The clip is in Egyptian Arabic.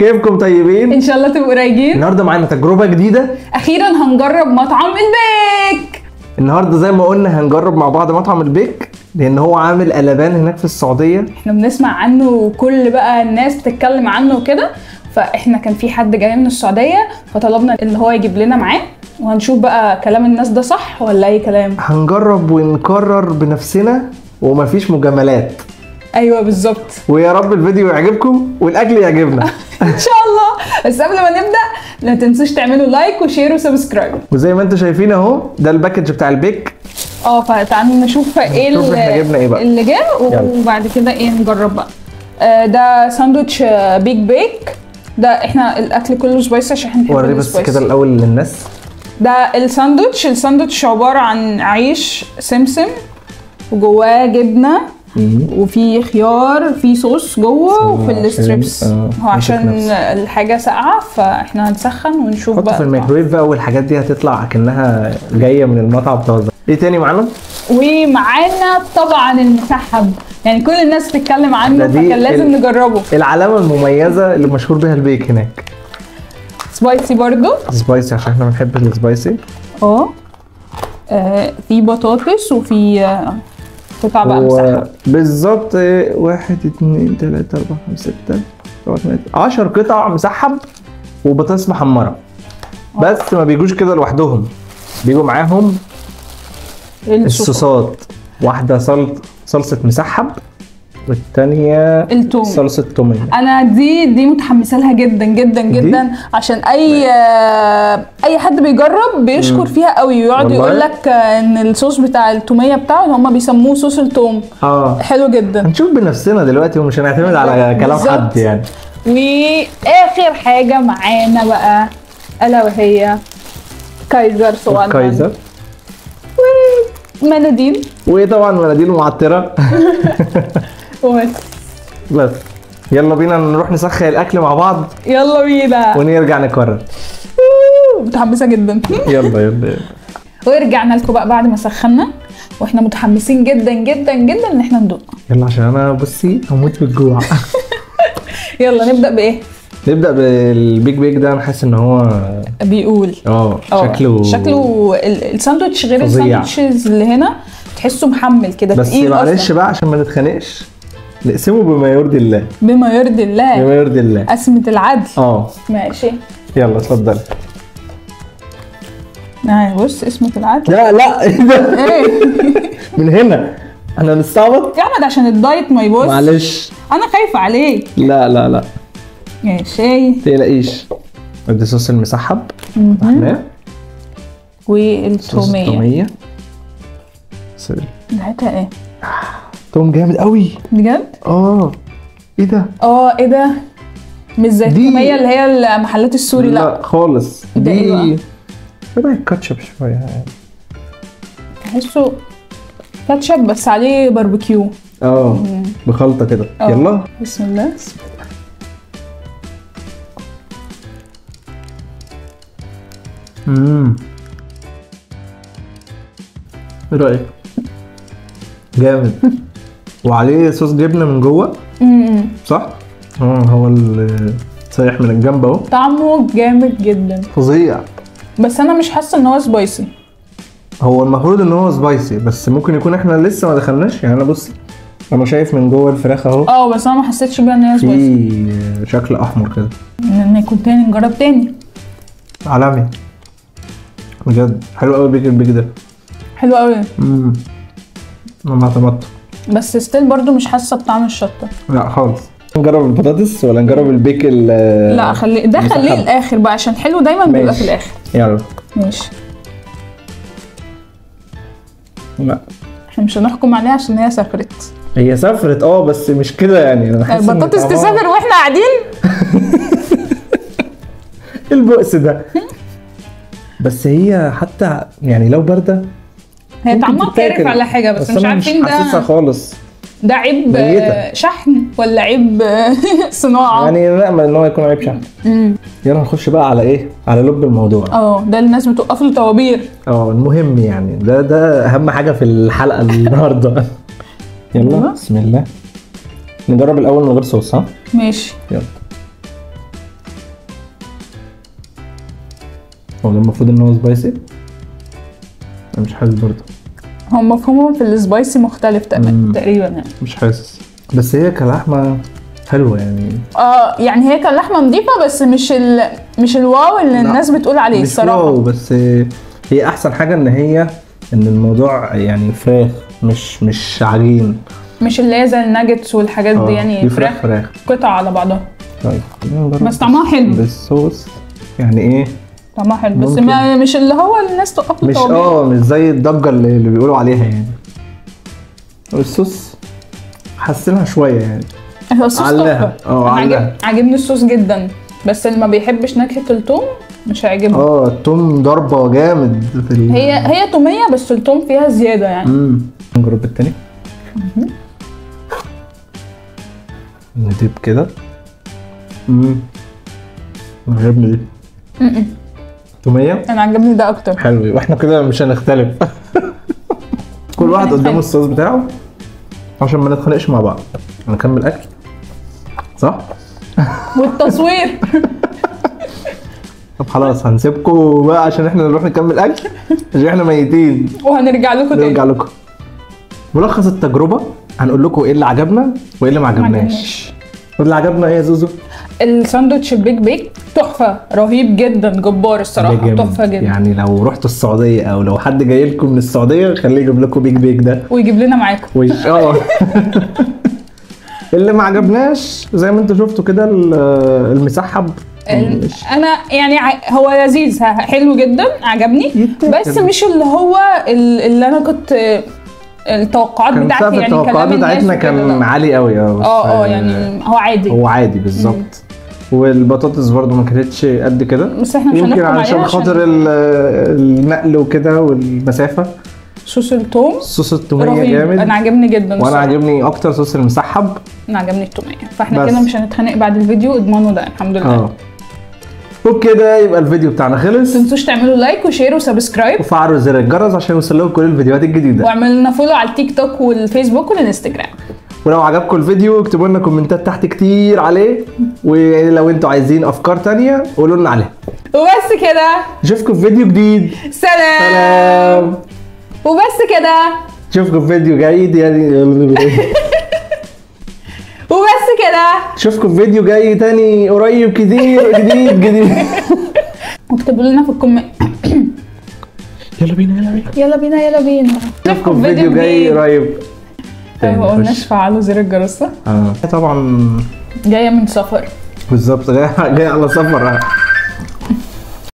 كيفكم طيبين؟ ان شاء الله تبقوا رايقين. النهارده معانا تجربه جديدة، اخيرا هنجرب مطعم البيك. النهارده زي ما قلنا هنجرب مع بعض مطعم البيك لان هو عامل قلبان هناك في السعودية. احنا بنسمع عنه وكل بقى الناس بتتكلم عنه وكده، فاحنا كان في حد جاي من السعودية فطلبنا اللي هو يجيب لنا معاه، وهنشوف بقى كلام الناس ده صح ولا اي كلام. هنجرب ونكرر بنفسنا ومفيش مجاملات. ايوه بالظبط. ويا رب الفيديو يعجبكم والاكل يعجبنا ان شاء الله. بس قبل ما نبدا لا تنسوش تعملوا like و share و subscribe. وزي ما انتم شايفين اهو ده ال package بتاع البيك. فتعالوا نشوف ايه اللي, إيه اللي جه وبعد كده ايه نجرب بقى. ده ساندوتش بيج بيك. ده احنا الاكل كله spicy عشان احنا بنحب وري بس كده الاول للناس. ده الساندوتش عبارة عن عيش سمسم وجواه جبنه وفي خيار، في صوص جوه، وفي ال strips. هو عشان الحاجة ساقعه فاحنا هنسخن ونشوف بقى. حطه في الميكرويف بقى والحاجات دي هتطلع اكنها جاية من المطعم طازة. ايه تاني معانا؟ ومعانا طبعا المسحب، يعني كل الناس بتتكلم عنه فكان لازم نجربه. العلامة المميزة اللي مشهور بيها البيك هناك. spicy برضو. spicy عشان احنا بنحب ال spicy. في بطاطس وفي قطع بقى مسحب. بالظبط 1 2 3 4 5 6 7 8 10 قطع مسحب وبطاطس محمرة. بس ما بيجوش كده لوحدهم، بيجوا معاهم الصوصات. واحدة صلصه مسحب والثانية التوم، صلصه توميه. انا دي متحمسة لها جدا جدا جدا دي؟ عشان اي حد بيجرب بيشكر فيها قوي ويقعد يقول لك ان الصوص بتاع التوميه بتاعه اللي هم بيسموه صوص التوم حلو جدا. هنشوف بنفسنا دلوقتي ومش هنعتمد على كلام حد يعني. واخر حاجة معانا بقى الا وهي كايزر صغنن. كايزر ومناديل، وطبعا مناديل معطره وبس. بس يلا بينا نروح نسخن الاكل مع بعض. يلا بينا ونرجع نكرر. متحمسة جدا. يلا يلا يلا. ورجعنا لكم بقى بعد ما سخنا واحنا متحمسين جدا جدا جدا ان احنا ندوق. يلا عشان انا بصي هموت بالجوع. يلا نبدا بايه؟ نبدا بالبيج بيك ده. انا حاسس ان هو بيقول شكله الساندوتش غير ال sandwiches اللي هنا، تحسه محمل كده تقيل. بس معلش بقى عشان ما نتخانقش نقسمه بما يرضي الله. بما يرضي الله. بما يرضي الله. قسمة العدل. ماشي يلا اتفضل. بص قسمة العدل. لا لا ايه ده؟ ايه؟ من هنا احنا بنستعبط يا احمد عشان ال diet ما يبص. معلش انا خايفة عليك. لا لا لا ماشي متقلقيش. ادي صوص المسحب احنا والتومية. sorry ريحتها ايه؟ توم جامد قوي بجد؟ ايه ده؟ ايه ده؟ مش زي التوميه اللي هي المحلات السوري. لا لا خالص، دي شبه الكاتشب شوية يعني. تحسه كاتشب بس عليه باربيكيو. بخلطه كده. يلا بسم الله. بسم الله. ايه رايك؟ جامد. وعليه صوص جبنه من جوه. صح؟ هو اللي سايح من الجنب اهو. طعمه جامد جدا فظيع. بس انا مش حاسه ان هو spicy. هو المفروض ان هو spicy بس ممكن يكون احنا لسه ما دخلناش يعني. انا بص انا شايف من جوه الفراخ اهو. بس انا ما حسيتش بيها ان هي spicy. في شكل احمر كده. ناكل تاني، نجرب تاني. عالمي بجد. حلو قوي بيك البيك ده حلو قوي. انا اعتمدته بس still برضو مش حاسه بطعم الشطه. لا خالص. نجرب البطاطس ولا نجرب البيك؟ لا خلي ده، خليه الاخر بقى عشان حلو دايما بيبقى في الاخر. يلا ماشي. لا احنا مش هنحكم عليها عشان هي سافرت. هي سافرت بس مش كده يعني. انا حاسس البطاطس تسافر واحنا قاعدين. البؤس ده. بس هي حتى يعني لو باردة هي طعمها كارف على حاجة، بس مش عارفين ده حاسسها خالص. ده عيب ميتة. شحن ولا عيب صناعة؟ يعني نأمل ان هو يكون عيب شحن. يلا نخش بقى على ايه؟ على لب الموضوع. ده الناس بتوقف له طوابير. المهم يعني ده اهم حاجة في الحلقة النهارده. يلا بسم الله. نجرب الاول من غير صوص. ها؟ ماشي يلا. هو المفروض ان هو spicy؟ انا مش حاسس برضه. هم مفهومهم في ال spicy مختلف تقريبا يعني. مش حاسس، بس هي كلحمه حلوة يعني. يعني هي كلحمه نظيفة، بس مش مش ال wow اللي الناس بتقول عليه الصراحة. مش wow، بس هي احسن حاجة ان هي ان الموضوع يعني فراخ مش عجين، مش اللي هي زي الناجتس والحاجات دي يعني. فراخ قطع على بعضها. طيب بس طعمها حلو بالصوص يعني. ايه طعمها حلو بس ما مش اللي هو الناس تقف مش مش زي الضجة اللي بيقولوا عليها يعني. الصوص حسنها شوية يعني. الصوص تحفة. عجبني الصوص جدا، بس اللي ما بيحبش نكهة الثوم مش هيعجبه. الثوم ضربه جامد في هي توميه بس الثوم فيها زيادة يعني. نجرب التاني. نديب كده. عجبني دي. توميه. انا عجبني ده اكتر. حلو، واحنا كده مش هنختلف. كل واحد قدامه الصوص بتاعه عشان ما نتخانقش مع بعض. هنكمل اكل صح؟ والتصوير. طب خلاص هنسيبكم بقى عشان احنا نروح نكمل اكل، عشان احنا ميتين. وهنرجع لكم تاني. نرجع لكم. ملخص التجربة هنقول لكم ايه اللي عجبنا وايه اللي ما عجبناش. واللي عجبنا ايه يا زوزو؟ الساندوتش البيك بيك تحفة، رهيب جدا، جبار الصراحة، تحفة جدا. يعني لو رحتوا السعودية او لو حد جاي لكم من السعودية خليه يجيب لكم بيك بيك ده ويجيب لنا معاكم. اللي ما عجبناش زي ما انتوا شفتوا كده المسحب. انا يعني هو لذيذ، حلو جدا، عجبني، بس مش اللي هو اللي انا كنت التوقعات بتاعتي يعني. التوقعات بتاعتنا كان عالي قوي. يعني هو عادي، هو عادي بالظبط. والبطاطس برده ما كانتش قد كده، بس احنا مش يمكن علشان خاطر النقل وكده والمسافة. صوص الثوم، صوص التوميه جامد، انا عجبني جدا. وانا عجبني اكتر صوص المسحب. انا عجبني التوميه، فاحنا كده مش هنتخانق بعد الفيديو، اضمنوا ده الحمد لله. وبكده يبقى الفيديو بتاعنا خلص. ما تنسوش تعملوا like و share و subscribe وفعلوا زر الجرس عشان يوصل لكم كل الفيديوهات الجديدة، واعملوا لنا follow على التيك توك والفيسبوك والانستجرام. ولو عجبكم الفيديو اكتبوا لنا كومنتات تحت كتير عليه، ولو انتوا عايزين افكار تانية قولوا لنا عليها. وبس كده، نشوفكم في فيديو جديد. سلام سلام. وبس كده، نشوفكم في فيديو جديد يعني. وبس كده، اشوفكم في فيديو جاي تاني قريب كتير جديد جديد. واكتبوا لنا في ال comment. يلا بينا يلا بينا يلا بينا يلا بينا. اشوفكم في فيديو جاي قريب. طيب ما قلناش فعلوا زر الجرس. طبعا جاية من سفر. بالظبط، جاية على سفر.